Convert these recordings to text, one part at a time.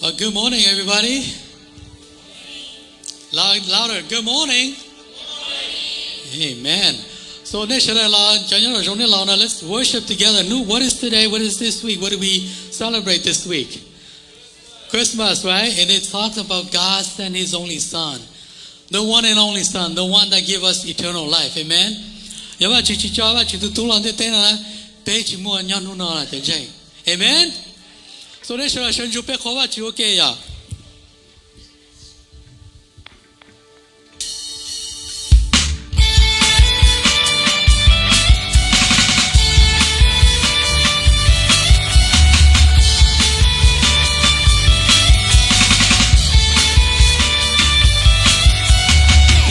Well, good morning, everybody. Loud, louder. Good morning. Amen. So, nej sawv daws los, cov nyob nram zoov nej los no, let's worship together. What is today? What is this week? What do we celebrate this week? Christmas, right? And it talks about God sent his only son. The one and only son, the one that give us eternal life. Amen. Yog Vajtswv tsis tso Vajtswv tus tub los ntiaj teb no na, peb tsis muaj nyob hnub no lawm cov ntseeg. Amen. So, nej sawv daws sawv ntsug peb qhuas Vajtswv ua ke yom.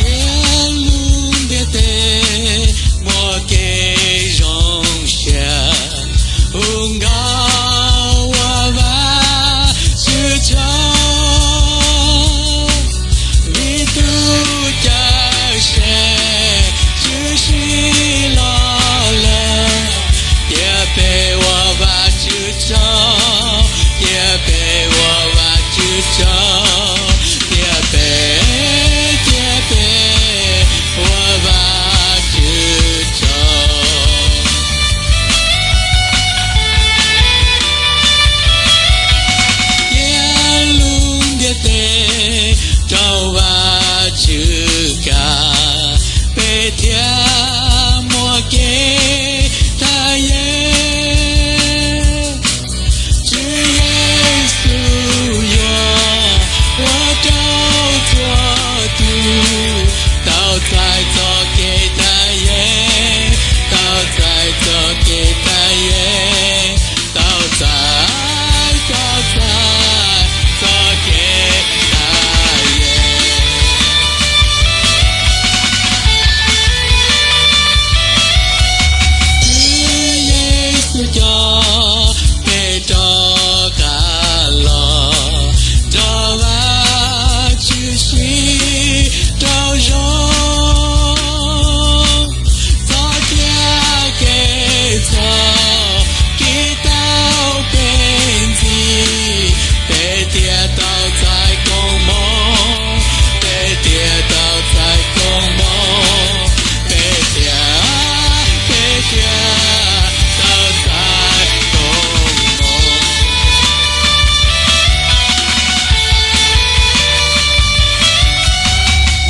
Tias lub ntiaj teb muaj kev zoo siab, hu nkauj ua Vajtswv tsaug, vim tus Cawm Seej tshwm sim los lawm. Tias peb ua Vajtswv tsaug, tias peb ua Vajtswv tsaug, tias peb, tias peb ua Vajtswv tsaug. Tias lub ntiaj teb rau Vajtswv kav, peb thiaj muaj kev thaj yeeb. Tswv Yexus yuav ua rau txhua tus tau txais txoj kev thaj yeeb, tau txais txoj kev thaj yeeb, tau txais, tau txais txoj kev thaj yeeb. Tswv Yexus coj peb rov qab los nrog Vajtswv sib raug zoo. Txoj cai kev txhaum kis tau peb ntxiv, peb thiaj tau txais koob hmoov, peb thiaj tau txais koob hmoov, peb thiaj, peb thiaj tau txais koob hmoov.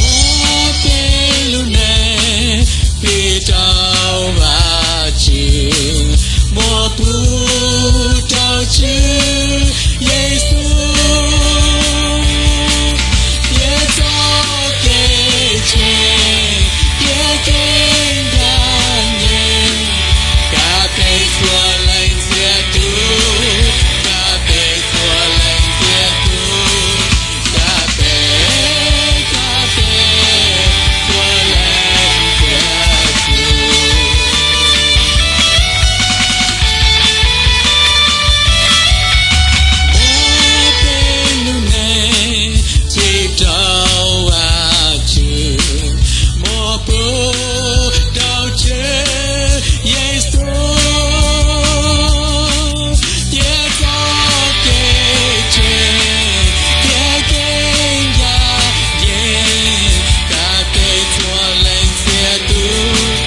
Muab peb lub neej fij rau Vajtswv, muab pub rau Tswv Yexus, thiab txoj kev tseeb thiab kev ncaj ncees, kav peb txhua leej txhia tus, kav peb txhua leej txhia tus, kav peb, kav peb txhua leej txhia tus. Muab peb lub neej fij rau Vajtswv, muab pub rau Tswv Yexus, thiab txoj kev tseeb thiab kev ncaj ncees, kav peb txhua leej txhia tus,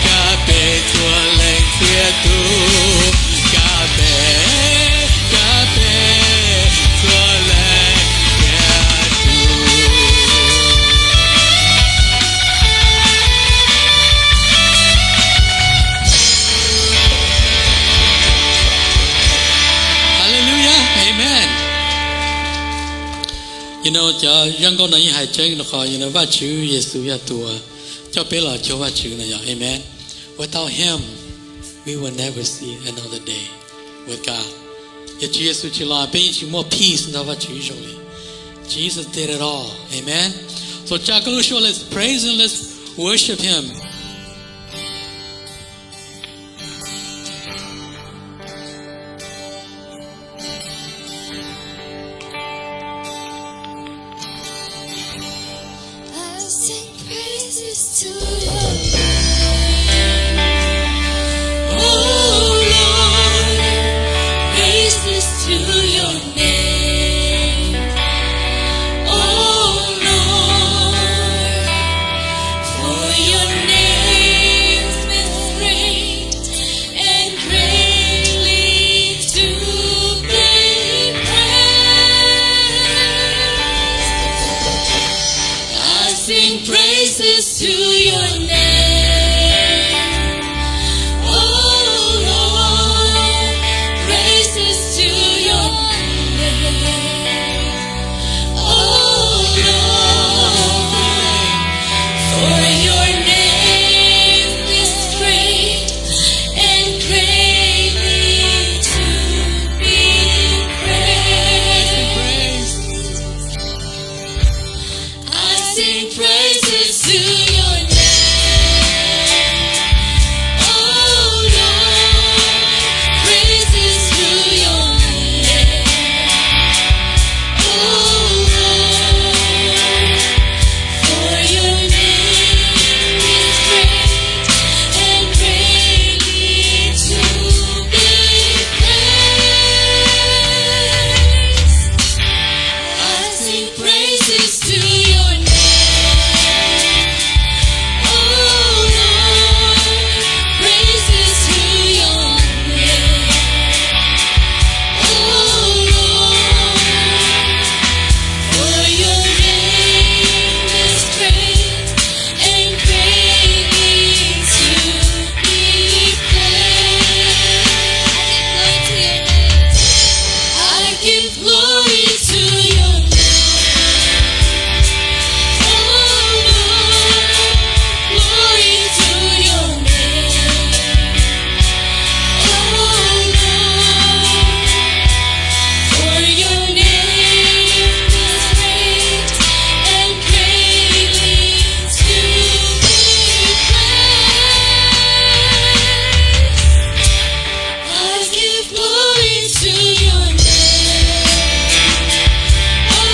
kav peb txhua leej txhia tus, kav peb, kav peb txhua leej txhia tus. Hallelujah, amen. You know, cov zaj nkauj no yeej hais tseeb rau qhov, you know, Vajtswv Yexus yog tus uas coj peb los cuag Vajtswv no yog, amen. Without him, we will never see another day with God. Yog Tswv Yexus tsis los peb yeej tsis muaj peace nrog Vajtswv ib zaug li. Jesus did it all. Amen. So tsa koj lub suab, let's praise him, let's worship him. I sing praises to your name, oh Lord, praises to your name. Praises to your name. Oh Lord, praises to your name. Oh Lord, for your name is great and greatly to be praised. I sing praises to your name. Oh Lord, praises to your name. Oh Lord, for your name is great and greatly to be praised. I sing praises to your name. Oh Lord, praises to your name. Oh Lord, for your name is great and greatly to be praised. I give glory to your name. I give glory to your name. Oh Lord, glory to your name. Oh Lord, for your name is great and greatly to be praised. I give glory to your name. Oh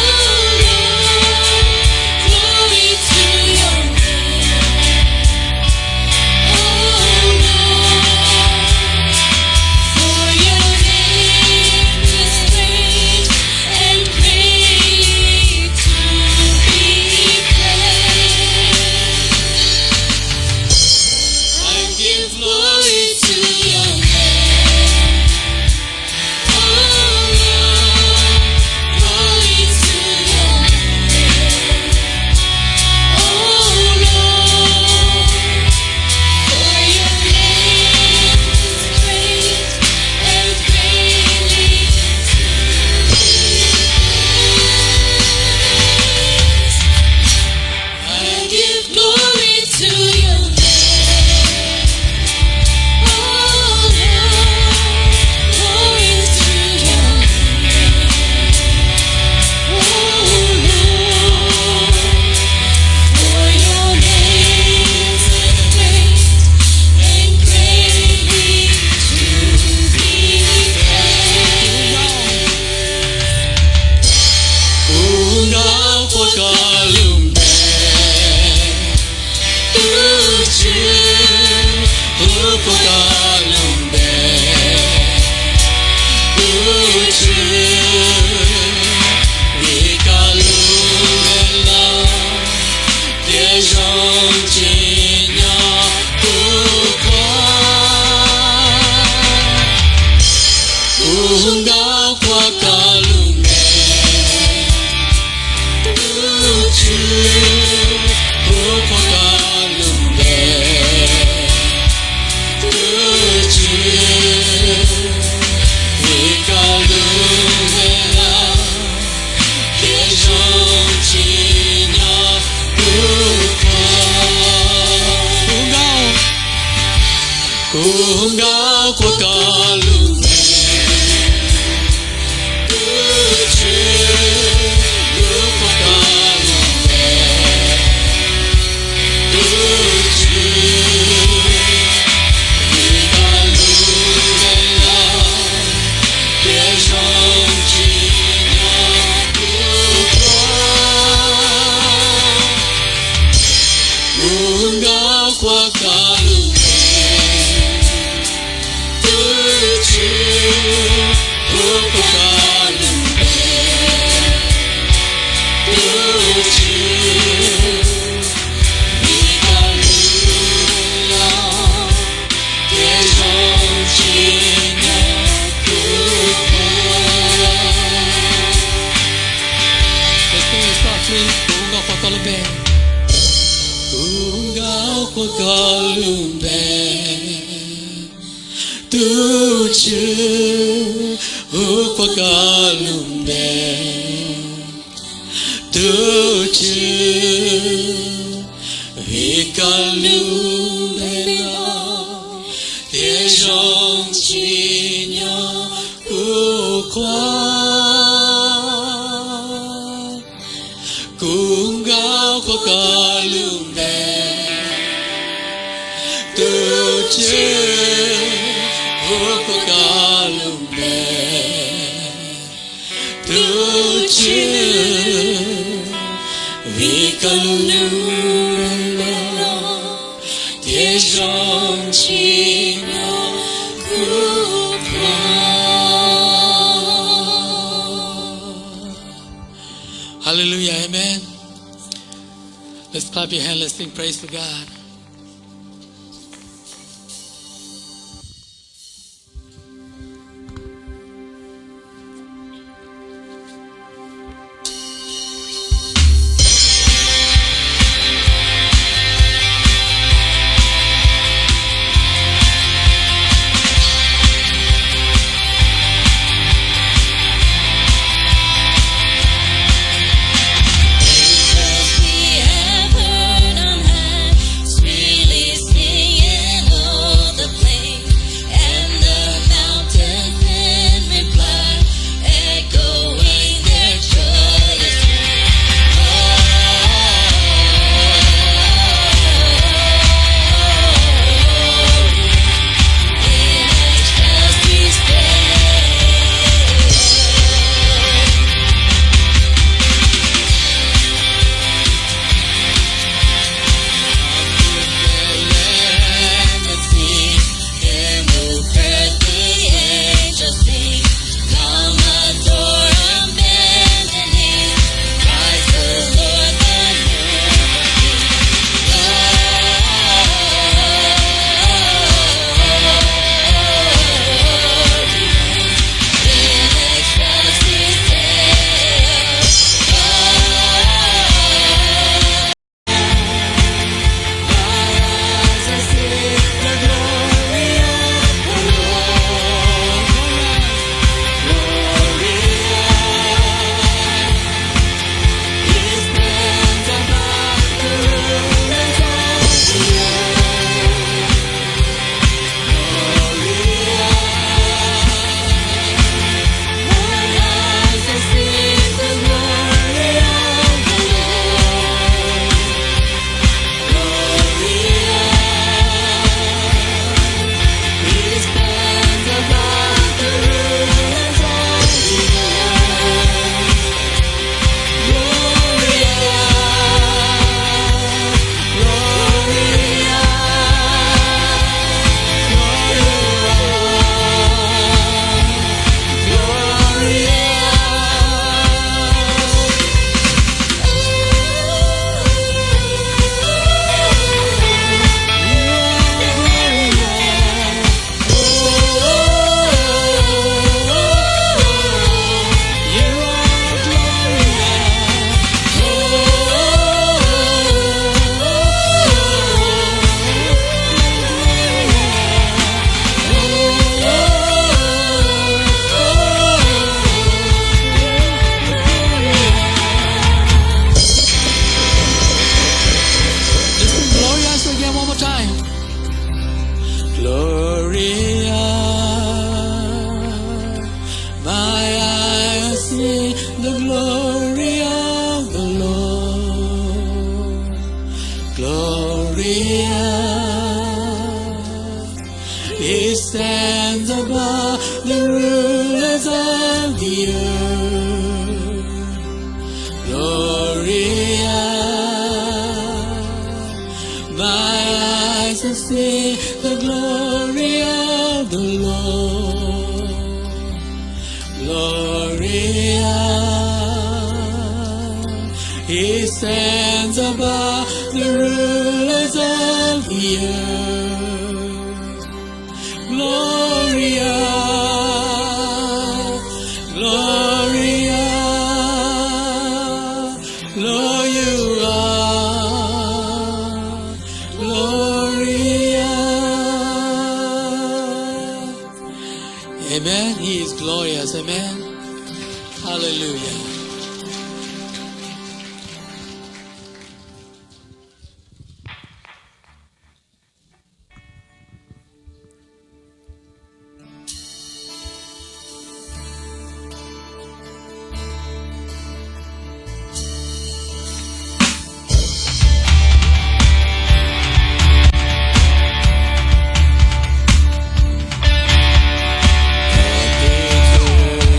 Lord, glory to your name. Oh Lord, for your name is great and greatly to be praised. I give glory to your name. Oh Lord, glory to your name. Oh Lord, for your name is great and greatly to be praised. I give glory to your name. Oh Lord, glory to your name. Oh Lord, for your name is great and greatly to be praised. Kuv nrog quaj koj lub npe, tus Tswv, kuv nrog quaj koj lub npe, tus Tswv, vim koj lub npe loj, ces zoo tsim nyog kuv qhuas. Kuv nrog quaj koj lub npe, tus Tswv, kuv nrog quaj koj lub npe, tus Tswv, vim koj lub npe loj, ces zoo tsim nyog kuv qhuas. Kuv nrog, kuv nrog quaj koj lub npe, tus Tswv, kuv nrog quaj koj lub npe, tus Tswv, vim koj lub npe loj, ces zoo tsim nyog kuv qhuas. Kuv nrog quaj koj lub npe, tus Tswv, kuv nrog quaj koj lub npe, tus Tswv, vim koj lub npe loj, ces zoo tsim nyog kuv qhuas. Tus Tswv, kuv nrog quaj koj lub npe. Qhuas koj lub npe, tus Tswv, hu qhuas koj lub npe, tus Tswv, vim koj lub npe loj thiab zoo tsim nyog kuv qhuas. Kuv nkaug qhuas koj lub npe, tus Tswv, hu qhuas koj lub npe, tus Tswv, vim koj lub npe loj thiab zoo tsim nyog kuv qhuas. Hallelujah, amen. Let's clap your hand, let's sing praise to God. Let's sing Glorious again one more time. Gloria, my eyes see the glory of the Lord. Gloria, He stands above the rulers of the earth. Gloria, my eyes have seen the glory of the Lord. Gloria, He stands above the rulers of the earth. Gloria, Gloria, Lord, you are glorious. He is glorious. Amen. Hallelujah.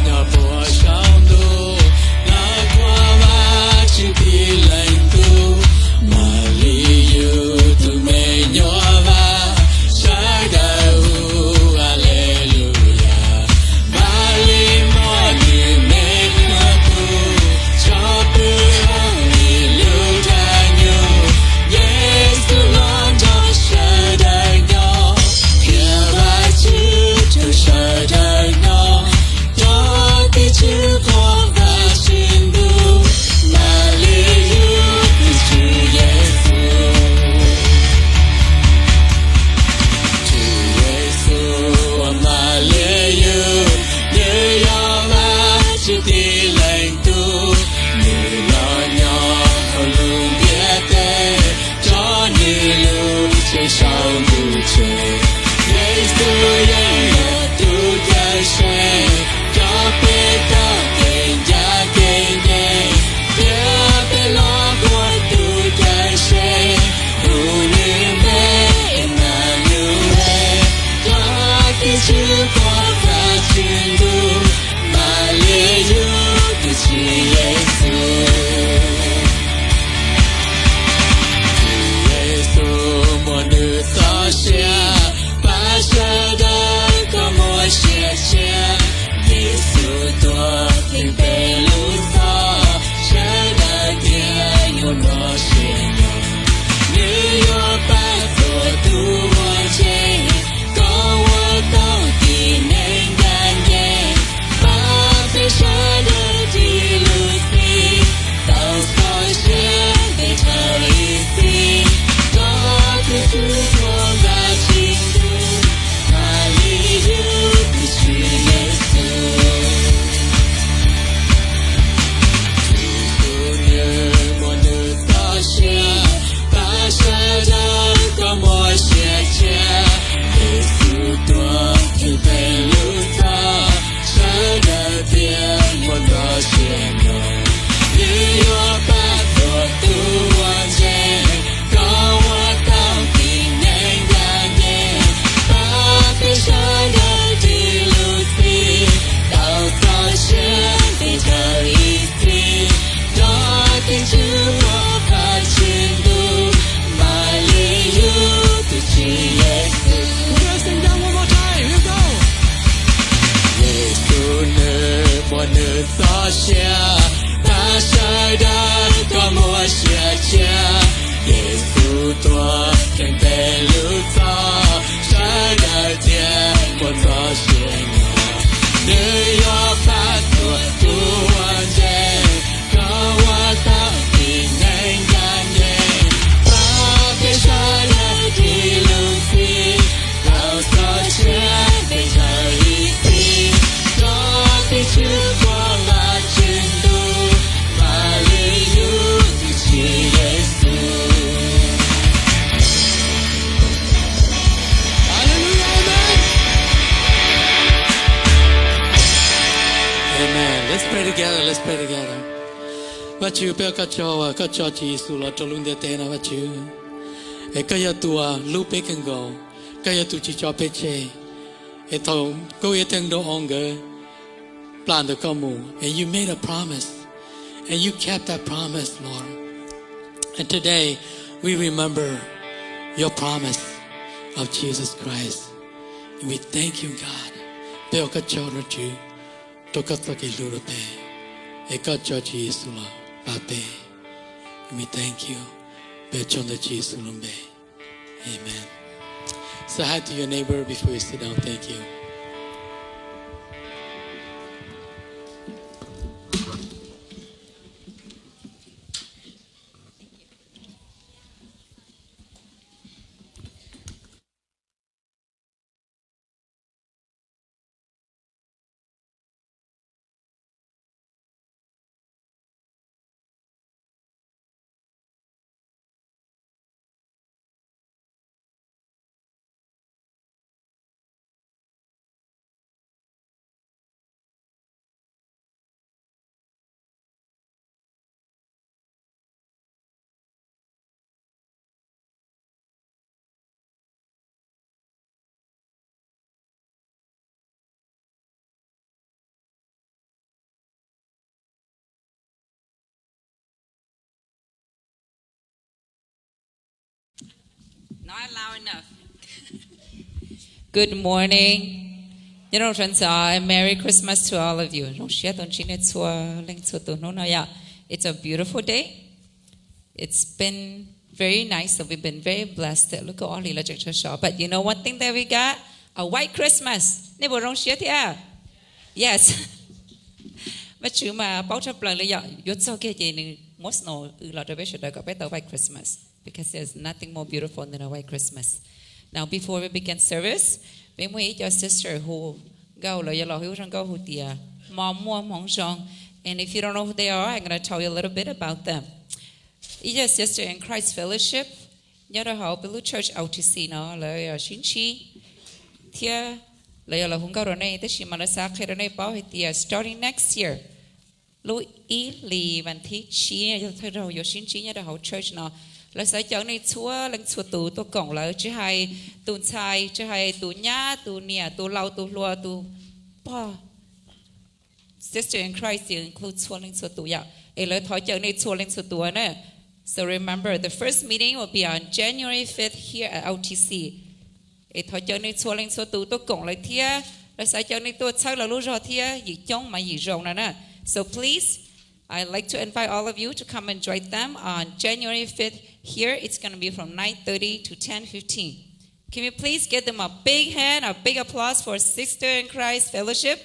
Nyob puag saum ntuj, nag khuam Vajtswv tib leeg tug, mam li yug tus me nyuam Vaj, sawv daws hu Aleluyas. Mam li muab nws me nyuam tub tso pw hauv nws lub dag nyuj, Yexus los nrog sawv daws nyob, qhia Vajtswv rau sawv daws hnov, cov tim tswv qhuas Vajtswv ntuj, mam li yug tus Tswv Yexus. Tswv Yexus uas mam li yug, nws yog Vajtswv tib leeg tug, nws los nyob hauv lub ntiaj teb, tso nws lub tsev saum ntuj tsev. Yexus yeej yog tus cawm seej, coj peb tau kev ncaj kev ncees, thiab peb los ua tus cawm seej, hu nws npe Emanues, cov tim tswv qhuas Vajtswv ntuj, mam li yug tus Tswv Yexus. Tswv Yexus muaj nws txoj sia, pab sawv daws kom muaj sia siab. Yexus tuag theej peb lub txhoj, sawv daws tias yuav nrog sia nyob. Nws yuav pab txhua tus uas ntseeg, kom ua tau tib neeg ncaj ncees, pab peb sawv daws dim lub txim, tau txoj sia ntev dhawv ib txhis, kom tus Tswv qhuas Vajtswv ntuj, mam li yug tus Tswv Yexus. Yexus nws muaj nws txoj sia, pab sawv daws kom muaj sia siab. Yexus tuag theej peb lub txhoj, sawv daws tias muaj txoj sia nyob. Nws yuav pab txhua tus uas ntseeg, kom ua tau tib neeg ncaj ncees, pab peb sawv daws dim lub txim, tau txoj sia ntev dhawv ib txhis, nrog tus Tswv qhuas Vajtswv ntuj, mam li yug tus Tswv Yexus. Yexus nws muaj nws txoj sia, pab sawv daws kom muaj sia siab. Yexus tuag theej peb lub txhoj, sawv daws tias muaj txoj sia nyob. Nws yuav pab txhua tus uas ntseeg, kom ua tau tib neeg ncaj ncees, pab peb sawv daws dim lub txim, tau txoj sia ntev dhawv ib txhis, nrog tus Tswv qhuas Vajtswv ntuj, mam li yug tus Tswv Yexus. Hallelujah, amen. Amen. Let's pray together. Let's pray together. Vajtswv, peb ua koj tsaug uas koj tso Tswv Yexus los rau lub ntiaj teb no, Vajtswv. Es koj yog tus uas hlub peb kawg nkaus, koj yog tus tsis tso peb tseg. Es thaum Nkauj Iab thiab Nraug Oo nkawd plam ntawm koj mus, and you made a promise, and you kept that promise, Lord. And today we remember your promise of Jesus Christ. And we thank you, God. Peb ua koj tsaug, Vajtswv, rau koj txoj kev hlub rau peb, es koj tso Tswv Yexus los pab peb. And we thank you. Peb ua tsaug ntawm Tswv Yexus lub npe. Amen. Say hi to your neighbor before you sit down. Thank you. Good morning. Nyob zoo sawv ntxov and Merry Christmas to all of you. Zoo siab tau ntsib nej txhua leej txhua tus hnub no yom. It's a beautiful day. It's been very nice that we've been very blessed. Lub kaum ob hlis los tseem sov sov. But you know one thing that we got? A white Christmas. Nej puas zoo siab thiab? Yes. Vajtswv mas paub tshaj plaws li yom, yuav txog kiag ces nws muab snow wb los rau peb sawv daws kom peb tau white Christmas. Because there's nothing more beautiful than a white Christmas. Now, before we begin service, peb muaj ib co sister hu nkauj, lawv yuav los hu ib zaj nkauj hu tias Hmo Muaj Hmoov Zoo. And if you don't know who they are, I'm gonna tell you a little bit about them. Ib co sister in Christ Fellowship nyob rau hauv peb lub church O T C no, lawv yog sib ntsib thiab lawv yuav los hu nkauj rau nej, tab sis mas lawv xav qhia rau nej paub hais tias starting next year, lub ib hlis vas thib tsib yog thawj zaug yuav sib ntsib nyob rau hauv church no. Lawv xav caw nej txhua leej txhua tus tuaj koom lawv, tsis hais tus ntxhais, tsis hais tus nyab, tus niam, tus laus, tus hluas, tus pog. Sister in Christ include txhua leej txhua tus yom. Es lawv thov caw nej txhua leej txhua tus na. So remember, the first meeting will be on January fifth here at O T C. Es thov caw nej txhua leej txhua tus tuaj koom lawv thiab. Lawv xav caw nej tuaj txhawb lawv lub zog thiab, yim coob mas yim zoo no na. So please, I'd like to invite all of you to come and join them on January fifth here. It's gonna be from nine thirty to ten fifteen. Can we please give them a big hand, a big applause for Sister in Christ Fellowship?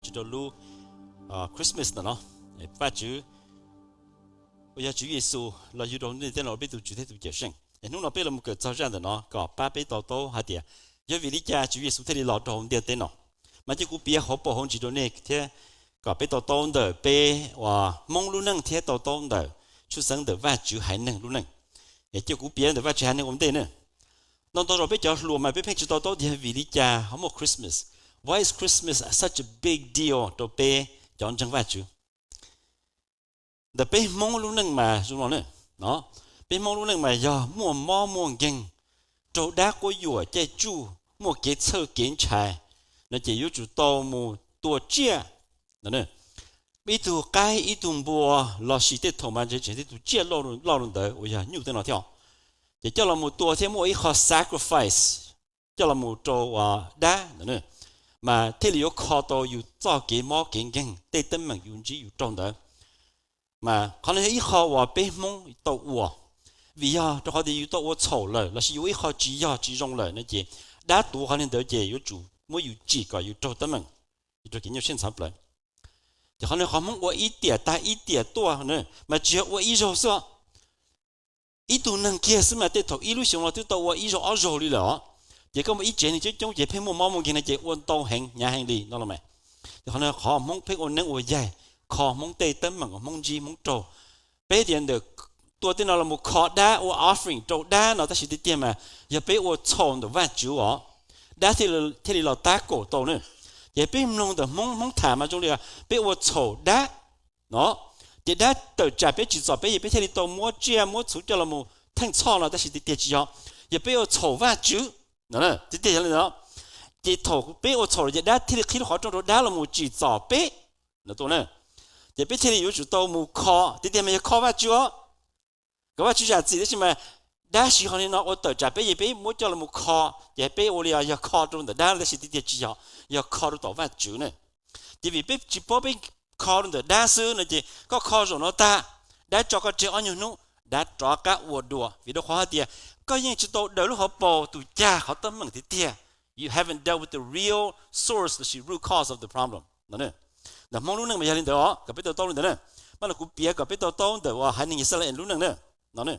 tsis rau lub Christmas ntawm no. Vajtswv uas yog Tswv Yexus los yug rau ntiaj teb no ua peb tus Tswv thiab tus Cawm Seej. Es hnub no peb los mus kawm txog zaj ntawm no kom pab peb to taub hais tias yog vim li cas Tswv Yexus thiaj li los rau hauv ntiaj teb no. Mas cia kuv piav hauv paus hauv ntsis rau nej thiab kom peb to taub ntawm peb uas Hmoob lub neej thiab to taub ntawm tshwj xeeb ntawm Vajtswv haiv neeg lub neej. Es cia kuv piav ntawm Vajtswv haiv neeg ua ntej na. Ntau ntau zaus peb cov hluas mas peb pheej tsis to taub tias vim li cas ho muaj Christmas. Why is Christmas such a big deal rau peb cov ntseeg Vajtswv? Ntawm peb Hmoob lub neej mas zoo no na, peb Hmoob lub neej mas yog muaj mob muaj nkeeg, raug dab quab yuam caij tsuj, muaj kev txhawj kev ntshai no ces yuav tsum tau mus tua tsiaj. Ib tug qaib ib tug npua lossis tej thaum mas tseem tej tus tsiaj loj loj rau ntawd uas yog nyuj tej no thiab, ces coj los mus tua thiab muaj ib qho sacrifice coj los mus rau dab ntawd, mas thiaj li yuav kho tau yus txoj kev mob kev nkeeg tej teeb meem yus ntsib yus raug ntawd. Mas qhov no yog ib qho uas peb Hmoob tau ua, vim yog rau qhov tias yus tau ua txhaum lawm lossis yus ua ib qho tsis yog tsis zoo lawm no ces dab tuav qhov li ntawd ces yuav tsum muab yus tsim kom yus raug teeb meem, yus raug kev nyuaj siab ntxhov plawv. Ces qhov no qhov Hmoob ua ib tiam tag ib tiam tuaj, mas tsis yog ua ib zaug xwb. Ib tug neeg kiag xwb mas tej thaum ib lub xyoo los twb tau ua ib zaug ob zaug li lawm os. Ces koj muaj ib tsev neeg coob coob ces pheej muaj mob muaj nkeeg no ces ua ntau heev hnyav heev li no los mas. Ces qhov no qhov Hmoob pheej ua neeb ua yaig, kho Hmoob tej teeb meem uas Hmoob ntsib Hmoob raug. Peb tias ntawm tua tej no los mus kho dab ua offering rau dab no tab sis tiag tiag mas yog peb ua txhaum ntawm Vajtswv os, dab thiaj li los tab kaum tau na. Ces peb mloog ntawm Hmoob, Hmoob tham mas zoo li peb ua txhaum dab no, ces dab tawm tsam peb tsim txom peb ces peb thiaj li tau muab tsiaj muab txhuv coj los mus theej txhoj no tab sis tiag tiag tsis yog, yog peb ua txhaum Vajtswv. Tiag tiag yog li ntawd. Ces thaum peb ua txhaum lawm ces dab thiaj li qhib lub qhov rooj rau dab los mus tsim txom peb no tuaj na. Ces peb thiaj li yuav tsum tau mus kho, tiag tiag mas yog kho Vajtswv os, kom Vajtswv zam txim tab sis mas dab siv qhov li no ua tawm tsam peb ces peb muab coj los mus kho, ces peb ua li yog kho rau ntawm dab tab sis tiag tiag tsis yog, yog kho rau tom Vajtswv na. Ces vim peb tsis paub peb kho rau ntawm dab xwb no ces koj kho zaum no tag, dab tso koj tseg ob nyuag hnub, dab rov qab ua dua vim rau qhov hais tias koj yeej tsis tau daws lub hauv paus tus cag qhov teeb meem tiag tiag. You haven't dealt with the real source lossis root cause of the problem no. Ntawm Hmoob lub neej mas yog li ntawd os, kom peb to taub li ntawd na. Mas no kuv piav kom peb to taub ntawm uas haiv neeg Yixalayees lub neej na no.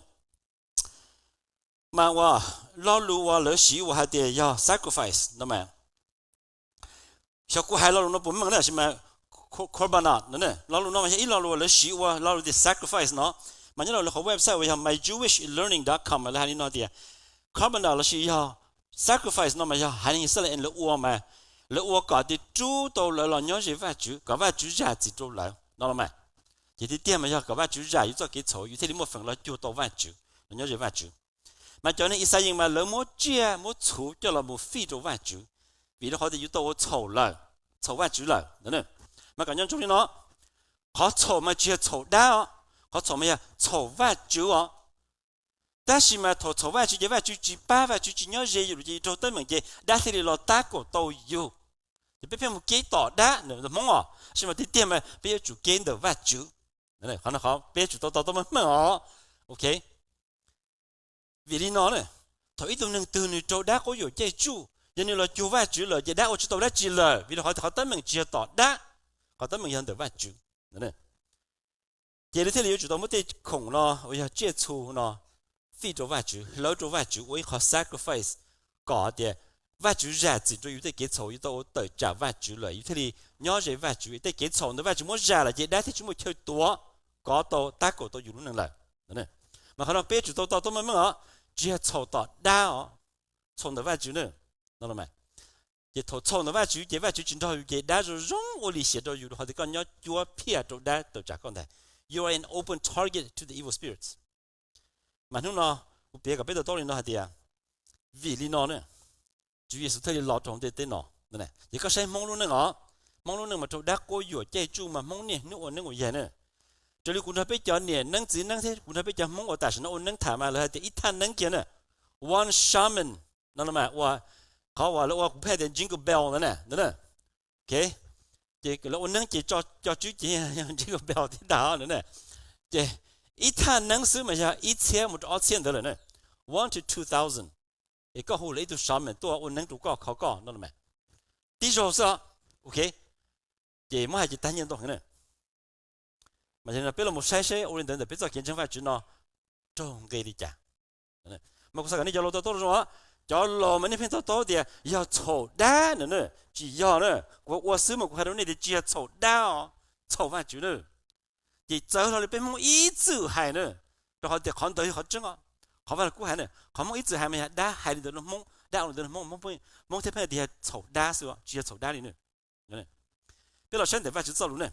Mas uas lo lus uas lawv siv uas hais tias yog sacrifice no mas, xyov kuv hais lo lus no puas meej na sis mas, korbanot no, lo lus no mas yog ib lo lus uas lawv siv ua lo lus tias sacrifice no. Mas nyob rau lawv qhov website uas yog my jewish learning dot com mas lawv hais li no tias korbanot lossis yog sacrifice no mas yog haiv neeg Yixalayees lawv ua mas, lawv ua kom tias rub tau lawv los nyob ze Vajtswv kom Vajtswv zam txim rau lawv no los mas. Ces tiag tiag mas yog kom Vajtswv zam yus txoj kev txhaum yus thiaj li muaj feem los cuag tau Vajtswv, los nyob ze Vajtswv. Mas cov neeg Yixalayees mas lawv muab tsiaj muab txhuv coj los mus fij rau Vajtswv, vim rau qhov tias yus tau ua txhaum lawm, txhaum Vajtswv lawm. Mas kom nco ntsoov li no, qhov txhaum mas tsis yog txhaum dab os, qhov txhaum mas yog txhaum Vajtswv os. Tab sis mas thaum txhaum Vajtswv ces Vajtswv tsis pab, Vajtswv tsis nyob ze yus lawm ces yus raug teeb meem ces dab thiaj li los tab kaum tau yus. Ces peb pheej mus keb tom dab ntawm Hmoob os, tab sis mas tiag tiag mas peb yuav tsum keb ntawm Vajtswv. Qhov no qhov peb yuav tsum tau to taub meej meej os. Ok, vim li no na, thaum ib tug neeg twg nws raug dab quab yuam caij tsuj, yog nws los cuag Vajtswv lawm ces dab ua tsis tau dab tsi lawm vim rau qhov tias qhov teeb meem tsis yog tom dab, qhov teeb meem yog ntawm Vajtswv. Ces lawv thiaj li yuav tsum tau muab tej khoom no uas yog tsiaj txhu no fij rau Vajtswv, hlawv rau Vajtswv ua ib qho sacrifice, kom tias Vajtswv zam txim rau yus tej kev txhaum, yus tau ua tawm tsam Vajtswv lawm, yus thiaj li nyob ze Vajtswv. Tej kev txhaum ntawd Vajtswv muab zam lawm ces dab thiaj tsis muaj chaw tuav, kov tau tab kaum tau yus lub neej lawm. Mas qhov no peb yuav tsum tau to taub meej meej os, tsis yog txhaum tom dab os, txhaum ntawm Vajtswv na. Ces thaum txhaum ntawm Vajtswv ces Vajtswv tsis nrog yus ces dab zoo zoo ua lim hiam rau yus rau qhov tias koj nyob cuab phiaj rau dab tawm tsam koj ntag. You are an open target to the evil spirits. Mas hnub no kuv piav kom peb to taub li no hais tias, vim li no na, Tswv Yexus thiaj li los rau hauv ntiaj teb no. Ces koj saib Hmoob lub neej os, Hmoob lub neej mas raug dab quab yuam caij tsuj mas Hmoob niaj hnub ua neeb ua yaig na. Raws li kuv nrog peb cov niam neeb txiv neeb thiab kuv nrog peb cov Hmoob uas tam sim no ua neeb tham mas lawv hais tias ib thaj neeb kiag na, one shaman no mas ua, qhov uas lawv ua kuv pheej tias jingle bell ntawd na. Ces lawv ua neeb ces tso cov tswb ces jingle bell thiab ntag na. Ces ib thaj neeb xwb mas yog ib txhiab mus rau ob txhiab ntawd lawm na, one to two thousand. Es koj hu lawv ib tug shaman tuaj ua neeb rau koj kho koj no mas tib zaug xwb os. Ok, Ces muab hais ces tag nyiaj ntau heev na. Mas yog li no peb los mus saib seb ua li ntawd ntawm peb txoj kev ntseeg Vajtswv no raug nqi li cas. Mas kuv xav kom nej cov laus to taub zoo, cov laus mas nej pheej to taub tias yog txhaum dab na, tsis yog na. Kuv ua xwb mas kuv hais rau nej tias tsis yog txhaum dab os, txhaum Vajtswv na. Ces txawv hlo li peb Hmoob ib txwm hais na, rau qhov tias qhov ntawd yog qhov tseeb os. Qhov Vaj Lug Kub hais na, qhov Hmoob ib txwm hais mas yog dab hais li ntawd rau Hmoob, dab ua li ntawd rau Hmoob, Hmoob thiaj pheej tias yog txhaum dab xwb, tsis yog txhaum dab li na. Peb los saib ntawm Vajtswv txoj lus ne,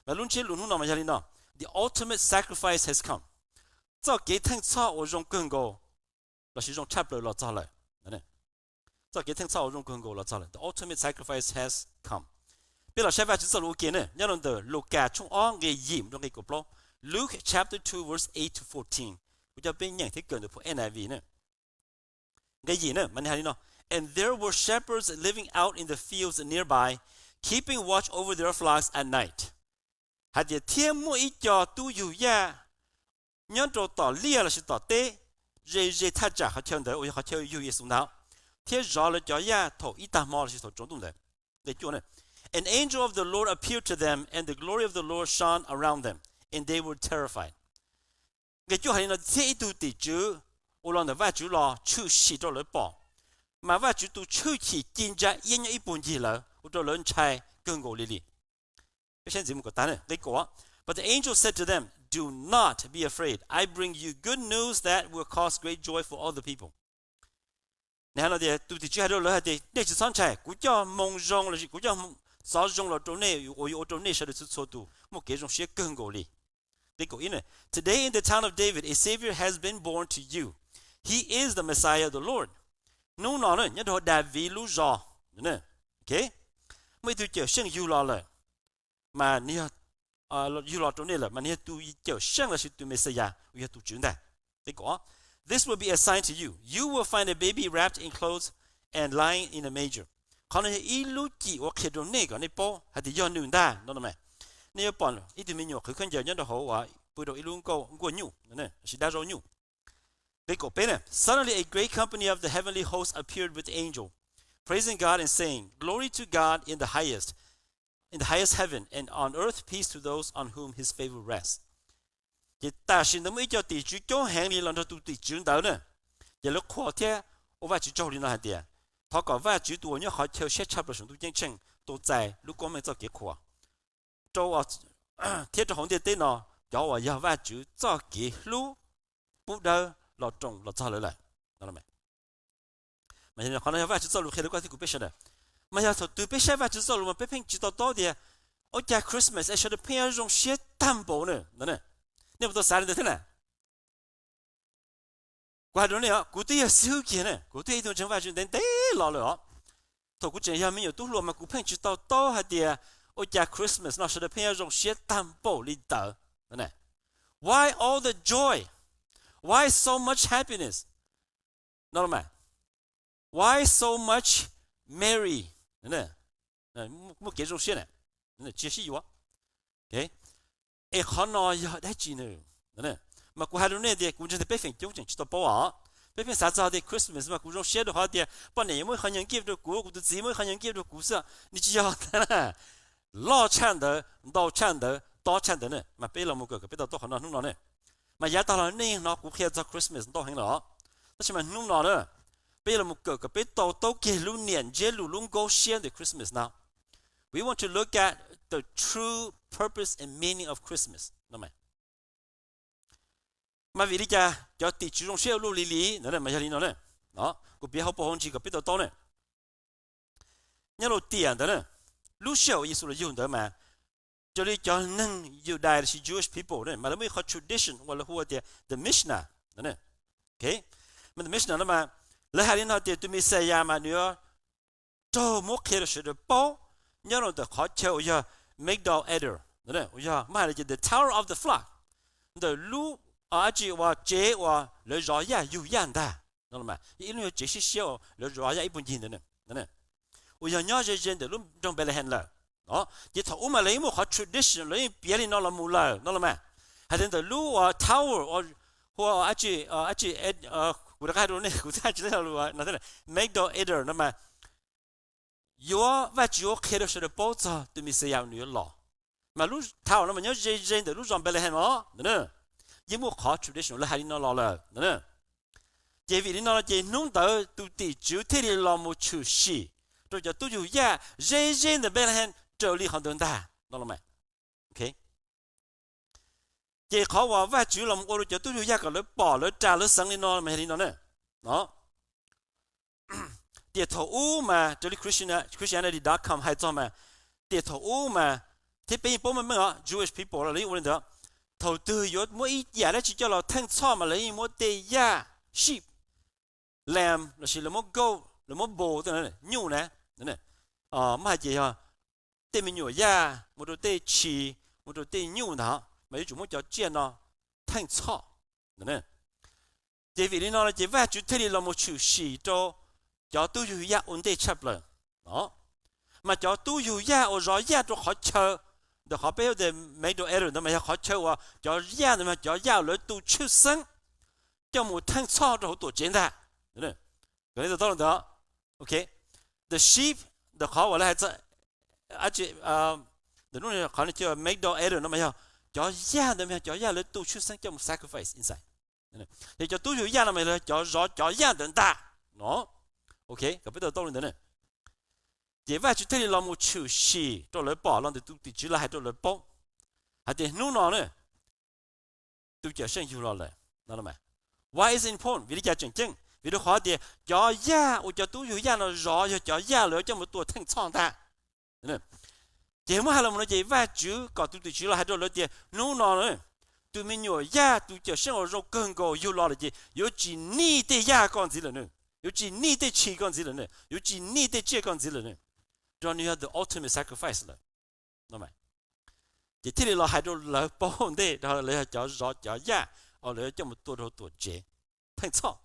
mas lub ntsiab lus hnub no mas yog li no: The ultimate sacrifice has come. Txoj kev theej txhoj uas zoo kawg nkaus lossis zoo tshaj plaws los txog lawm. Txoj kev theej txhoj uas zoo kawg nkaus los txog lawm, the ultimate sacrifice has come. Peb los saib Vajtswv txoj lus ua ke ne, nyob rau ntawm Lukas tshooj ob nqe yim mus rau nqe kaum plaub. Luke chapter two verse eight to fourteen. Kuv coj peb nyeem thiab kawm ntawm phau N I V ne. Nqe yim na mas nws hais li no: And there were shepherds living out in the fields nearby, keeping watch over their flocks at night. Hais tias thiab muaj ib co tub yug yaj nyob rau tom liaj lossis tom teb ze ze thaj tsam qhov chaw ntawd uas yog qhov chaw yug Yexus ntawd, thiab zov lawv cov yaj thaum ib tag hmo lossis thaum tsaus ntuj ntawd. Nqe cuaj na: An angel of the Lord appeared to them, and the glory of the Lord shone around them, and they were terrified. Nqe cuaj hais li no: Thiab ib tug tim tswv uas los ntawm Vajtswv los tshwm sim rau lawv pom, mas Vajtswv tus tshwj chim ci ntsa iab nyob ib puag ncig lawv, ua rau lawv ntshai kawg nkaus li li. Peb saib ntxiv mus kom tag nqe kaum. But the angel said to them, Do not be afraid. I bring you good news that will cause great joy for all the people. Nws hais no tias, tus tim tswv hais rau lawv hais tias, Nej tsis txhob ntshai, kuv coj moo zoo lossis kuv coj xov zoo los rau nej uas yuav ua rau nej sawv daws txhua txhua tus muaj kev zoo siab kawg nkaus li. Nqe kaum ib na: Today in the town of David a Savior has been born to you. He is the Messiah, the Lord. Hnub no na nyob rau Daviv lub zos, muaj ib tug cawm seej yug los lawm, mas yug los rau nej lawm, mas nws yog tus cawm seej lossis tus Mexiyas uas yog tus Tswv ntag. Nqe kaum: This will be a sign to you. You will find a baby wrapped in clothes and lying in a manger. Qhov no yog ib lub cim uas qhia rau nej kom nej paub hais tias yog nws ntag no. Nej yuav pom ib tug me nyuam qhwv khaub ncaws nyob rau hauv uas pw rau ib lub nkuaj nyuj, lossis dab zaub nyuj. Nqe kaum peb na: Suddenly a great company of the heavenly host appeared with the angel, praising God and saying, Glory to God in the highest, in the highest heaven, and on earth peace to those on whom his favor rests. Ces tam sim ntawd muaj ib co tim tswv coob heev li los nrog tus tim tswv ntawd na, ces lawv qhuas thiab ua Vajtswv tsaug li no hais tias, Thov kom Vajtswv tus uas nyob qhov chaw siab tshaj plaws saum ntuj ceeb tsheej tau txais lub koob meej txoj kev qhuas rau, thiab rau hauv ntiaj teb no cov uas yog Vajtswv txoj kev hlub pub dawb los roos los txog lawv lawm. Mas qhov no yog Vajtswv txoj lus qhia rau koj thiab kuv peb sawv daws. Mas yog thaum twg peb saib Vajtswv txoj lus mas peb pheej tsis to taub tias, ua cas Christmas es sawv daws pheej yuav zoo siab tag npaum na? Nej puas tau xav li ntawd thiab na? Kuv hais rau nej, kuv twb yog xib hwb kiag ne, kuv twb yog ib tug ntseeg Vajtswv ntev ntev los lawm os. Thaum kuv tseem yog me nyuam tub hluas mas kuv pheej tsis to taub hais tias, ua cas Christmas no sawv daws pheej yuav zoo siab tag npaum li ntawd. Why all the joy? Why so much happiness? No los mas, why so much merry? Muaj kev zoo siab na, tsis yog sib yuav. Es qhov no yog dab tsi na? Mas kuv hais rau nej tias kuv ntseeg tias peb feem coob tseem tsis tau paub os. Peb pheej xav txog tias Christmas mas kuv zoo siab rau qhov tias poj niam yuav muaj ib qho nyuag gift rau kuv, kuv tus txiv muaj ib qho nyuag gift rau kuv xwb. Nws tsis yog loj tshaj ntawd, ntau tshaj ntawd, tob tshaj ntawd na. Mas peb los mus kawm kom peb to taub qhov no hnub no na. Mas yav tag los nej hnov kuv qhia txog Christmas ntau heev lawm os. Tab sis mas hnub no na, peb yuav los mus kawm kom peb to taub kiag lub niam ntsiab lus lub nkaub siab ntawm Christmas no. We want to look at the true purpose and meaning of Christmas. Mas vim li cas cov tim tswv zoo siab ua luaj li li ntawd mas yog li no na. Kuv piav hauv paus hauv ntsis kom peb to taub na. Nyob rau tiam ntawd na, lub sij hawm uas Yexus los yug ntawd mas, raws li cov neeg Yudais lossis Jewish people na mas lawv muaj ib qho tradition uas lawv hu ua tias the Mishnah. Mas the Mishnah no mas lawv hais li no tias tus Mexiyas mas nws yuav raug muab qhia rau sawv daws paub nyob rau ntawm qhov chaw uas yog Migdal Eder, uas yog muab hais tias the Tower of the Flock, ntawm lub, dab tsi, uas tsev uas lawv zov yaj yug yaj ntag. Yog ib lub nyuag tsev siab siab uas lawv zov yaj ib puag ncig ntawd, uas yog nyob ze ze ntawm lub nroog Bethlehem lawm. Ces thaum ub mas lawv yeej muaj qhov tradition, lawv yeej piav li no los mus lawm no los mas. Hais tias ntawm lub uas tower, hu ua dab tsi, kuv rov qab hais rau nej, kuv twb hais tsis tau lus no thiab, Migdal Eder no mas yuav Vajtswv yuav qhia rau sawv daws paub txog tus Mexiyas nws yuav los. Mas lub thaum no mas nyob ze ze ntawm lub zos Npelehees os ntawd, yeej muaj qhov tradition lawv hais li no los lawm ntawd. Ces vim li no ces hnub ntawd tus tim tswv thiaj li los mus tshwm sim rau cov tub yug yaj ze ze ntawm Npelehees raws li qhov ntawd ntag no los mas. Ces qhov uas Vajtswv los ua rau cov tub yug yaj kom lawv pom lawv ras lawv xeev li no mas yog li no na. Tiam thaum ub mas raws li Christianity dot com hais txog mas, tiam thaum ub mas, thiab peb yeej paub meej meej os, Jewish people los lawv yeej ua li ntawd. Thaum twg yuav muab ib yam dab tsi coj los theej txhoj mas lawv yeej muab tej yaj, sheep, lamb lossis lawv muab goat, lawv muab bull, nyuj na, muab hais ces yog tej me nyuam yaj mus rau tej tshis, mus rau tej nyuj ntag, mas yuav tsum muab cov tsiaj no theej txhoj. Ces vim li no ces Vajtswv thiaj li los mus tshwm sim rau cov tub yug yaj ua ntej tshaj plaws. Mas cov tub yug yaj uas zov yaj rau qhov chaw, ntawm qhov peb hu tias Middle East ntawd mas yog qhov chaw uas cov yaj ntawd mas cov yaj uas lawv tu tshwj xeeb coj mus theej txhoj rau hauv tuam tsev ntag. Ntawd, the sheep, ntawm qhov uas lawv hais txog, ntawm qhov Middle East no mas yog cov yaj ntawd mas yog cov yaj lawv tu tshwj xeeb coj mus sacrifice inside. Ces cov tub yug yaj no mas yog cov zov cov yaj ntawd ntag no. Ok, kom peb tau taub li ntawd na. Ces Vajtswv thiaj li los mus tshwm sim rau lawv pom los ntawm tus tim tswv los hais rau lawv paub hais tias hnub no na tus Cawm Seej yug los lawm. Why is it important? Vim li cas tseem ceeb? Vim rau qhov tias cov yaj uas cov tub yug yaj no zov yog cov yaj lawv coj mus tua theej txhoj ntag. Ces muab hais los no ces Vajtswv kom tus tim tswv los hais rau lawv tias hnub no tus me nyuam yaj tus Cawm Seej uas zoo kawg nkaus yug los lawm ces yuav tsis nij tej yaj koj ntxiv lawm na, yuav tsis nij tej tshis koj ntxiv lawm na, yuav tsis nij tej tsiaj koj ntxiv lawm na. Rau nws yog the ultimate sacrifice lawm. Ces thiaj li los hais rau lawv paub ntej, lawv yog cov zov cov yaj, lawv coj mus tua rau tuam tsev theej txhoj.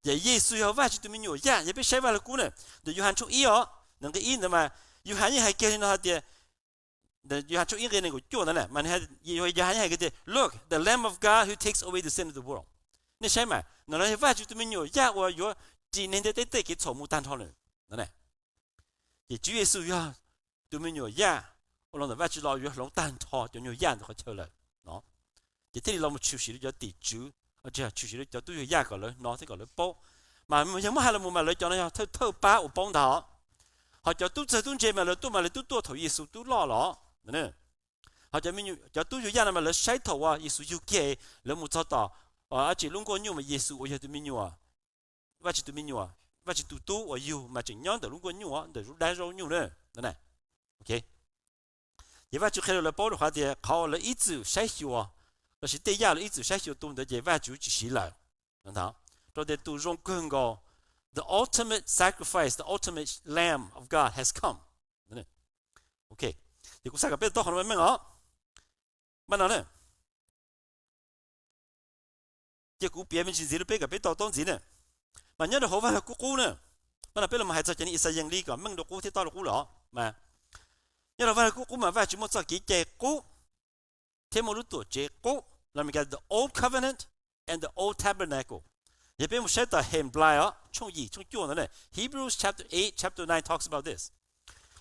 Ces Yexus yog Vajtswv tus me nyuam yaj. Yog peb saib Vaj Lug Kub na, ntawm Yauhas tshooj ib os, ntawm nqe ib ntawd mas Yauhas yeej hais kiag li no hais tias, Yauhas tshooj ib nqe nees nkaum cuaj ntawd na mas, Yauhas yeej hais kiag tias, Look, the Lamb of God who takes away the sin of the world. Nej saib mas, no yog Vajtswv tus me nyuam yaj uas yuav ris neeg ntiaj teb tej kev txhaum mus tag nrho lawm. Ces Tswv Yexus yog tus me nyuam yaj uas los ntawm Vajtswv los yuav hloov tag nrho cov nyuag yaj ntawm qhov chaw lawm. Ces thiaj li los mus tshwm sim rau cov tim tswv, tshwm sim rau cov tub yug yaj kom lawv hnov thiab kom lawv paub. Mas yog muab hais los mus mas lawv cov no yog thawj thawj pab uas paub ntag. Ho cov tub txawg tub ntse mas lawv tuaj mas lawv twb tuaj thaum Yexus twb loj los. Ho cov tub yug yaj no mas lawv saib thaum uas Yexus yug kiag, lawv mus txog tom dab tsi lub nkuaj nyuj mas Yexus uas yog tus me nyuam, Vajtswv tus me nyuam, Vajtswv tus tub uas yug mas tseem nyob ntawm lub nkuaj nyuj, ntawm lub dab zaub nyuj na. Ces Vajtswv qhia rau lawv paub rau qhov tias qhov uas lawv ib txwm saib xyuas, lossis tej yaj lawv ib txwm saib xyuas tu ntawd ces Vajtswv tsis siv lawm. Rau tias tus zoo kawg nkaus, the ultimate sacrifice, the ultimate Lamb of God has come. Ces kuv xav kom peb tau qhov no meej os. Mas no na, cia kuv piav me ntsis ntxiv rau peb kom peb tau taub ntxiv na. Mas nyob rau hauv Vaj Lug Kub qub na, mas no peb los hais txog cov niag Ixayees li kom meej rau qub thiab tob rau qub lawm os. Mas nyob rau Vaj Lug Kub qub mas Vajtswv muaj txoj kev cai qub thiab muaj lub tuam tsev qub, los Meskas the old covenant and the old tabernacle. Yog peb mus saib tom Henplais os, tshooj yim tshooj cuaj ntawd na, Hebrews chapter eight, chapter nine talks about this,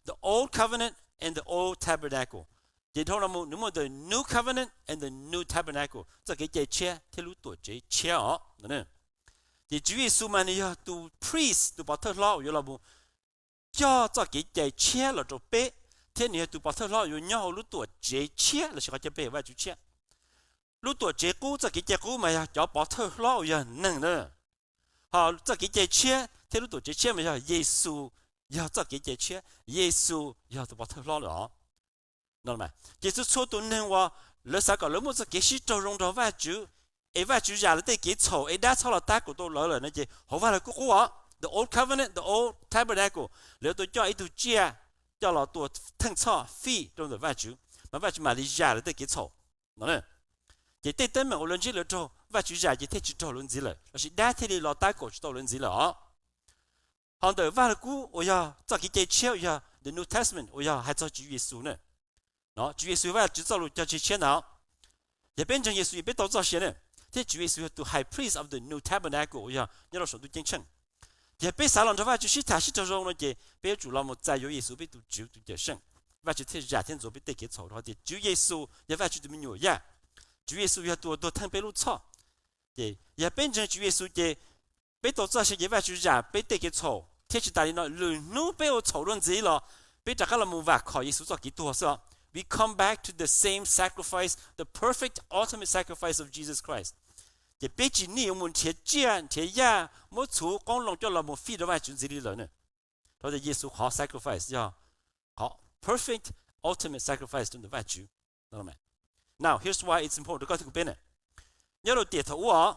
the old covenant and the old tabernacle. Ces dhau los mus nws muaj the new covenant and the new tabernacle, txoj kev cai tshiab thiab lub tuam tsev tshiab os. Ces Tswv Yexus mas nws yog tus priest, tus pov thawj hlob uas yuav los mus coj txoj kev cai tshiab los rau peb, thiab nws yog tus pov thawj hlob uas yuav nyob hauv lub tuam tsev tshiab lossis qhov chaw pe Vajtswv tshiab. Lub tuam tsev qub, txoj kev cai qub mas yog cov pov thawj hlob uas yog neeg na. Ho txoj kev cai tshiab thiab lub tuam tsev tshiab mas yog Yexus, yog txoj kev cai tshiab, Yexus yog tus pov thawj hlob lawm os. Ces txhua txhua tus neeg uas lawv xav kom lawv muaj txoj kev sib raug zoo nrog Vajtswv, es Vajtswv zam lawv tej kev txhaum es dab txhob los tab kaum tau lawv lawm no ces hauv Vaj Lug Kub qub os, the old covenant, the old tabernacle, lawv yuav tau coj ib tug tsiaj coj los tua theej txhoj fij rau ntawm Vajtswv, mas Vajtswv mam li zam lawv tej kev txhaum no. Ces tej teeb meem uas lawv ntsib lawv raug Vajtswv zam ces thiaj tsis raug lawv ntxiv lawm, lossis dab thiaj li los tab kaum tsis tau lawv ntxiv lawm os. Ho ntawm Vaj Lug Kub uas yog txoj kev cai tshiab uas yog the New Testament uas yog hais txog Tswv Yexus na, Tswv Yexus Vajtswv txoj lus cog tseg tshiab ntawd, yog peb ntseeg Yexus es peb tau txoj sia na, thiab Tswv Yexus yog tus High Priest of the New Tabernacle uas yog nyob rau saum ntuj ceeb tsheej. Yog peb xav los nrog Vajtswv sib tham sib raug zoo no ces peb yuav tsum los mus txais yuav Yexus peb tus Tswv tus Cawmseej, Vajtswv thiaj zam thiab ntxuav peb tej kev txhaum rau qhov tias Tswv Yexus yog Vajtswv tus me nyuam yaj. Tswv Yexus yog tus uas tuag theej peb lub txhoj. Ces yog peb ntseeg Tswv Yexus ces peb tau txoj sia ces Vajtswv zam peb tej kev txhaum thiab tsis tas li no lwm hnub peb ua txhaum dua ntxiv los peb rov qab los mus vam khom Yexus txoj kev tuag xwb os. We come back to the same sacrifice, the perfect ultimate sacrifice of Jesus Christ. Ces peb tsis nij yuav mus nrhiav tsiaj nrhiav yaj muab txhuv qoob loo coj los mus fij rau Vajtswv ntxiv li lawm na. Rau tias Yexus qhov sacrifice yog qhov perfect ultimate sacrifice rau ntawm Vajtswv. Now here's why it's important rau koj thiab kuv peb na. Nyob rau tiam thaum ub os,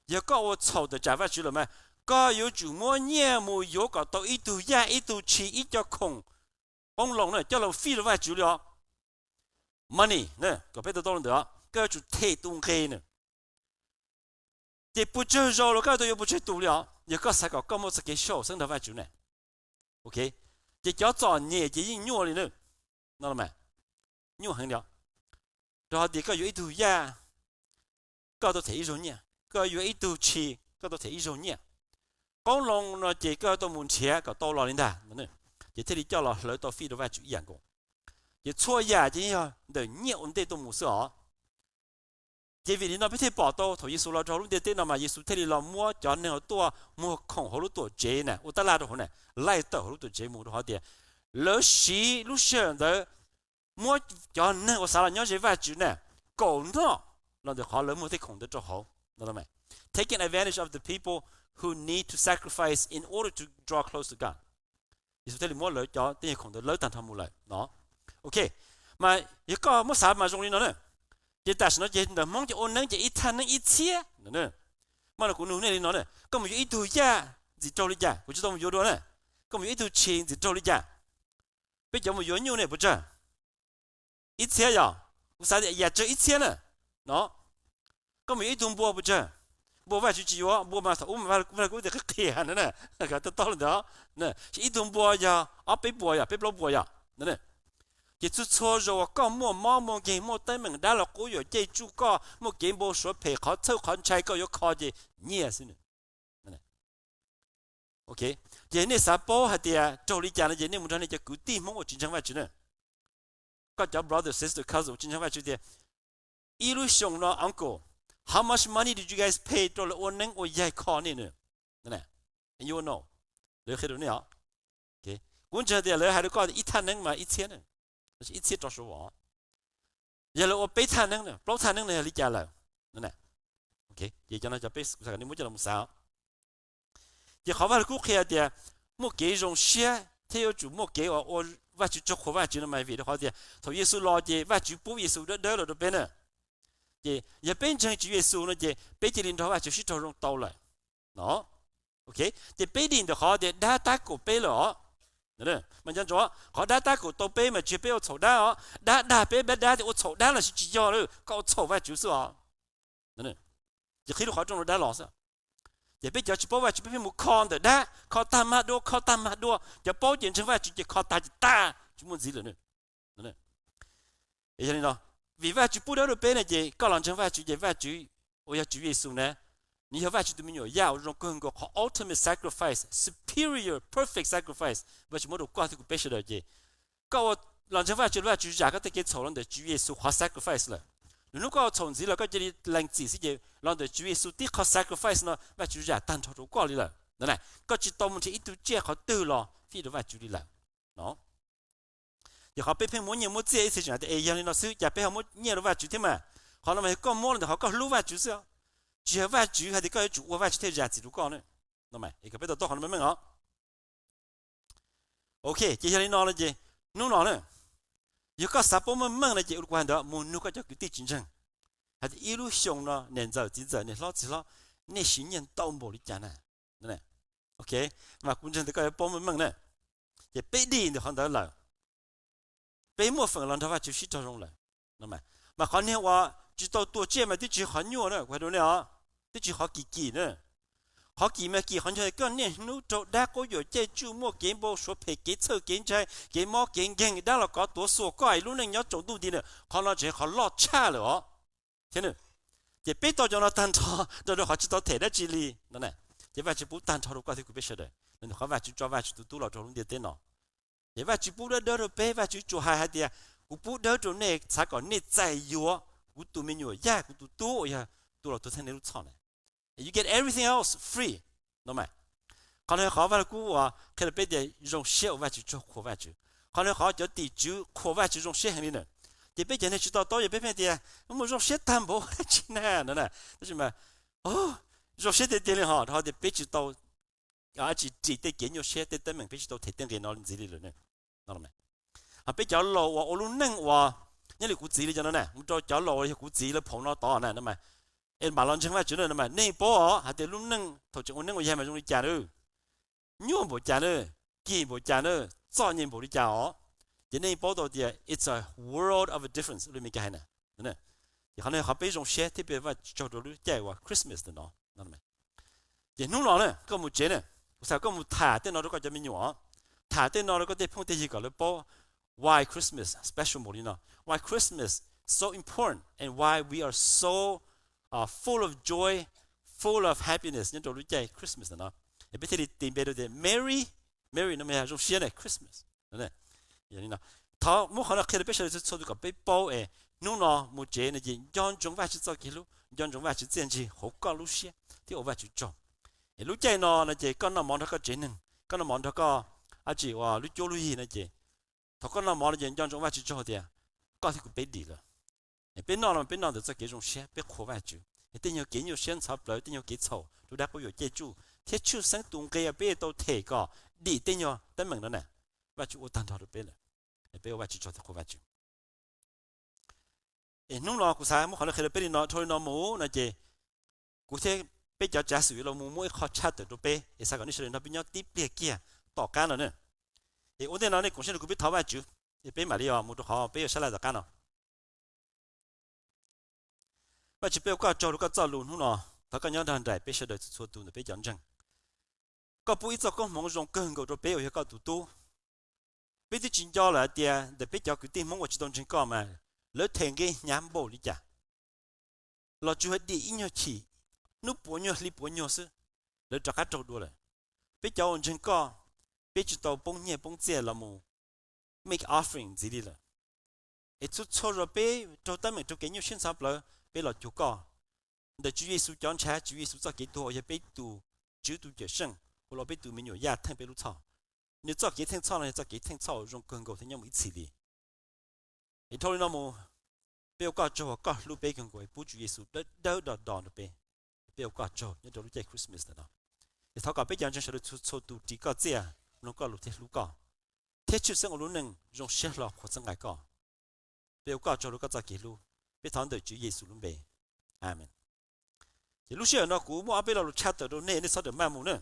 yog koj ua txhaum tawm tsam Vajtswv lawm mas koj yuav tsum muab nyiaj mus yuav kom tau ib tug yaj ib tug tshis ib co khoom qoob loo na coj los fij rau Vajtswv li os. Money na, kom peb tau tau ntawd os, koj yuav tsum them tus nqe na. Ces puas tsawg zaus los koj tau yuav puas tsawg tus li os, yog koj xav kom koj muaj txoj kev sib haum xeeb nrog Vajtswv na. Ok, ces cov txom nyem ces yeej nyuaj li na. No mas nyuaj heev li os. Rau qhov tias koj yuav ib tug yaj, koj tau them ib zaug nyiaj, koj yuav ib tug tshis koj tau them ib zaug nyiaj. Qoob loo no ces koj tau mus nrhiav kom tau los li ntag, ces thiaj li coj los hlawv tau fij rau Vajtswv ib yam nkaus. Ces txhua yam ces yog ntawm nyiaj ua ntej tuaj mus xwb os. Ces vim li no peb thiaj pom tau thaum Yexus los rau lub ntiaj teb no mas Yexus thiaj li los muab cov neeg uas tuaj muag khoom hauv lub tuam tsev na, ua tab laj rau hauv na, laij tawm hauv lub tuam tsev mus rau qhov tias lawv siv lub sij hawm ntawd muab cov neeg uas xav los nyob ze Vajtswv na kaum noj los ntawm qhov lawv muag tej khoom ntawd rau hauv. Taking advantage of the people who need to sacrifice in order to draw close to God. Yexus thiaj li muab lawv cov tej khoom ntawd lawv tag nrho mus lawm no. Ok, mas yog koj muab xav mas zoo li no na, ces tam sim no ces ntawm Hmoob ces ua neeb ces ib thaj neeb ib txhiab. Mas no kuv nug nej li no na, koj mus yuav ib tug yaj ntxim raug li cas? Kuv tsis tau mus yuav dua na. Koj mus yuav ib tug tshis ntxim raug li cas? Peb cov mus yuav nyuj ne puas tsawg? Ib txhiab yog? Kuv xav tias yam tsawg ib txhiab na. No, koj mus yuav ib tug npua puas tsawg? Npua Vajtswv tsis yuav, npua mas thaum ub mas Vajtswv tias qhib qhia na, tau tau li ntawd. Ib tug npua yog ob peb puas yog peb plaub puas yog. Ces txhua txhua zaus uas koj muaj mob muaj nkeeg muaj teeb meem dab los quab yuam caij tsuj koj muaj kev npau suav phem qhov txhawj qhov ntshai koj yuav kho ces nyiaj xwb. Ces nej xav paub hais tias raug li cas no ces nej mus nrog nej cov kwv tij Hmoob uas tsis ntseeg Vajtswv na, koj cov brother sister cousin uas tsis ntseeg Vajtswv tias ib lub xyoo no uncle, how much money did you guys pay rau lawv ua neeb ua yaig kho nej na? Lawv qhia rau nej os. Kuv ntseeg tias lawv hais rau koj ib thaj neeb mas ib txhiab, ib txhiab rau suav os. Yog lawv ua peb thaj neeb, plaub thaj neeb no yog li cas lawm? Ces cov no cov peb kuv xav kom nej muab coj los xav. Ces qhov Vaj Lug Kub qhia tias muaj kev zoo siab thiab yuav tsum muaj kev uas ua Vajtswv tsaug qhuas Vajtswv no mas vim rau qhov tias thaum Yexus los ces Vajtswv pub Yexus dawb dawb los rau peb na. Ces yog peb ntseeg Tswv Yexus no ces peb cia li nrog Vajtswv sib raug zoo tau lawm. Ces peb dim ntawm qhov tias dab tab kaum peb lawm os. Mas nco ntsoov, qhov dab tab kaum tau peb mas tsis yog peb ua txhaum dab os. Dab dag peb, dab tias ua txhaum dab los sis tsis yog, koj ua txhaum Vajtswv xwb os. Ces qhib lub qhov rooj rau dab los xwb. Ces peb cov tsis paub Vajtswv peb pheej mus kho ntawm dab, kho tag mag dua, kho tag mag dua. Cov paub ces ntseeg Vajtswv ces kho tag ces tag, tsis muaj ntxiv lawm. Yog li no, vim Vajtswv pub dawb rau peb ne ces koj los ntseeg Vajtswv ces Vajtswv uas yog Tswv Yexus na, nws yog Vajtswv tus me nyuam yaj uas zoo kawg nkaus, qhov ultimate sacrifice, superior perfect sacrifice Vajtswv muab rau koj thiab kuv peb sawv daws ces koj ua los ntseeg Vajtswv, Vajtswv zam koj tej kev txhaum los ntawm Tswv Yexus qhov sacrifice lawm. Lwm hnub koj ua txhaum ntxiv los koj cia li lees txim xwb ces los ntawm Tswv Yexus tib qho sacrifice no Vajtswv zam tag nrho rau koj li lawm. Koj tsis tau mus nrhiav ib tug tsiaj qhov twg los fij rau Vajtswv li lawm. Ces qhov peb pheej muab nyiaj muab txiaj ib txhia tseem hais tias es yog li no xwb cas peb ho muab nyiaj rau Vajtswv thiab mas? Qhov no mas yog koj muab los ntawm qhov koj hlub Vajtswv xwb, tsis yog Vajtswv hais tias koj yuav tsum ua Vajtswv thiaj zam txim rau koj ne. Peb tau tau qhov no meej meej os. Ok, ces yog li no no ces hnub no na, yog koj xav paub meej meej no ces ua li kuv hais ntawd, mus nug koj cov kwv tij tsis ntseeg hais tias ib lub xyoo no niam ntxawm txiv ntxawm niam hlob txiv hlob nej siv nyiaj ntau npaum li cas na. Ok, mas kuv ntseeg tias koj yuav paub meej meej na. Ces peb dim ntawm qhov ntawd lawm, peb muaj feem los nrog Vajtswv sib raug zoo lawm. Mas qhov niag uas tsis tau tua tsiaj mas twb tsis yog qhov nyuaj na, kuv hais rau nej os, twb tsis yog qhov kim kim na. Qhov kim mas kim qhov ncog koj niaj hnub raug dab quab yuam caij tsuj muaj kev npau suav phem kev txhawj kev ntshai kev mob kev nkeeg dab los kov tuav xuas koj es lub neej nyob tsaus ntuj nti na, qhov no tseem yog qhov loj tshaj lawm os. Thiab ces peb tau cov no tag nrho nrog rau qhov tsis tau them dab tsi li no. Ces Vajtswv pub tag nrho rau koj thiab kuv peb sawv daws. Nws qhov Vajtswv tso Vajtswv tus tub los rau lub ntiaj teb no. Ces Vajtswv pub dawb dawb rau peb, Vajtswv tsuas hais hais tias, kuv pub dawb rau nej, xav kom nej txais yuav kuv tus me nyuam Yaj, kuv tus tub uas yog tus los tuag theej nej lub txhoj na. You get everything else free, no mas. Qhov no qhov Vaj Lug Kub uas qhia rau peb tias zoo siab ua Vajtswv tsaug, qhuas Vajtswv. Qhov no qhov cov tim tswv qhuas Vajtswv zoo siab heev li na. Ces peb cov neeg tsis to taub, yog peb pheej tias muaj zoo siab tag npaum dab tsi na no na, tab sis mas zoo siab tiag tiag li hos, rau qhov tias peb tsis tau, tsis ris tej kev nyuaj siab, tej teeb meem, peb tsis tau them tej nqe no ntxiv li lawm. Ho peb cov laus uas ua lub neej uas, nyob li kuv txiv li cov no na, mus rau cov laus uas yog kuv txiv lawv phaum no tod na no mas, es mam los ntseeg Vajtswv na no mas, nej paub os hais tias lub neej thaum tseem ua neej ua yaig mas zoo li cas na, nyuaj npaum cas na, kim npaum cas na, txom nyem npaum li cas os. Ces nej paub tau tias it's a world of a difference li Meskas hais na. Ces qhov no qhov peb zoo siab thiab peb Vajtswv tsaug rau lub caij uas Christmas ntawm no. Ces hnub no na koj mus tsev na, kuv xav koj mus tham tej no rau koj cov me nyuam, tham tej no rau koj tej phooj tej ywg kom lawv paub why Christmas special npaum li no, why Christmas so important and why we are so full of joy, full of happiness nyob rau lub caij Christmas ntawm no. Es peb thiaj li tis npe rau tias Merry, Merry no mas yog zoo siab na, Christmas. Thov muab qhov no qhia rau peb sawv daws txhua tus kom peb paub es hnub no mus tsev no ces nco ntsoov Vajtswv txoj kev hlub, nco ntsoov Vajtswv txiaj ntsig hauv koj lub siab thiab ua Vajtswv tsaug. Es lub caij no no ces koj noj mov nrog koj tsev neeg, koj noj mov nrog koj, ab tsi, uas lub cuab lub yig no ces thaum koj noj mov no ces nco ntsoov Vajtswv tsaug tias koj thiab kuv peb dim lawm. Es peb noj no peb noj ntawm txoj kev zoo siab, peb qhuas Vajtswv. Es tej nyuag kev nyuaj siab ntxhov plawv, tej nyuag kev txhaum, tus dab quab yuam caij tsuj thiab tshwj xeeb tus nqi uas peb tau them kom dim tej nyuag teeb meem no na, Vajtswv ua tag nrho rau peb lawm. Es peb ua Vajtswv tsaug thiab qhuas Vajtswv. Es hnub no kuv xav muab qhov no qhia rau peb li no, dhau li no mus no ces kuv thiab peb cov tsav xwm yuav los mus muab ib qho tshaj tawm rau peb, es xav kom nej sawv daws nrog peb nyob tib pliag kiag tom qab no na. Es ua ntej no nej koom siab rau kuv, peb thov Vajtswv, es peb mam li mus rau qhov peb yuav sab laj tom qab no. Vajtswv, peb ua koj tsaug rau koj txoj lus hnub no. Thov koj nyob nrog nraim peb sawv daws txhua tus ntawm peb cov ntseeg. Koj pub ib txoj koob hmoov zoo kawg nkaus rau peb uas yog koj tus tub. Peb twb tsis nco lawm hais tias ntawm peb cov kwv tij Hmoob uas tsis tau ntseeg koj mas lawv them nqi hnyav npaum li cas, los tsuas yog dim ib nyuag chim, hnub puav nyuag hli puav nyuag xwb, lawv rov qab raug dua lawm. Peb cov uas ntseeg koj, peb tsis tau poob nyiaj poob txiaj los mus make offering ntxiv li lawm. Es txhua txhua zaus peb raug teeb meem, raug kev nyuaj siab ntxhov plawv, peb los cuag koj. Ntawm Tswv Yexus cov ntshav, Tswv Yexus txoj kev tuag uas yog peb tus Tswv tus Cawmseej, ua los peb tus me nyuam Yaj theej peb lub txhoj. Nws txoj kev theej txhoj no yog txoj kev theej txhoj uas zoo kawg nkaus thiab nyob mus ib txhis li. Es dhau li no mus, peb ua koj tsaug uas koj hlub peb kawg nkaus es pub Tswv Yexus dawb dawb do do rau peb. Peb ua koj tsaug nyob rau lub caij Christmas ntawm no. Es thov kom peb cov ntseeg sawv daws txhua txhua tus ris koj txiaj, mloog koj lus thiab hlub koj, thiab tshwj xeeb ua lub neej zoo siab hlo qhuas txhawb nqa koj. Peb ua koj tsaug rau koj txoj kev hlub. Peb thov ntawm Tswv Yexus lub npe, Amees. Ces lub sij hawm no kuv muaj ob peb lo lus tshaj tawm rau nej, nej txhob rawm maj mus na.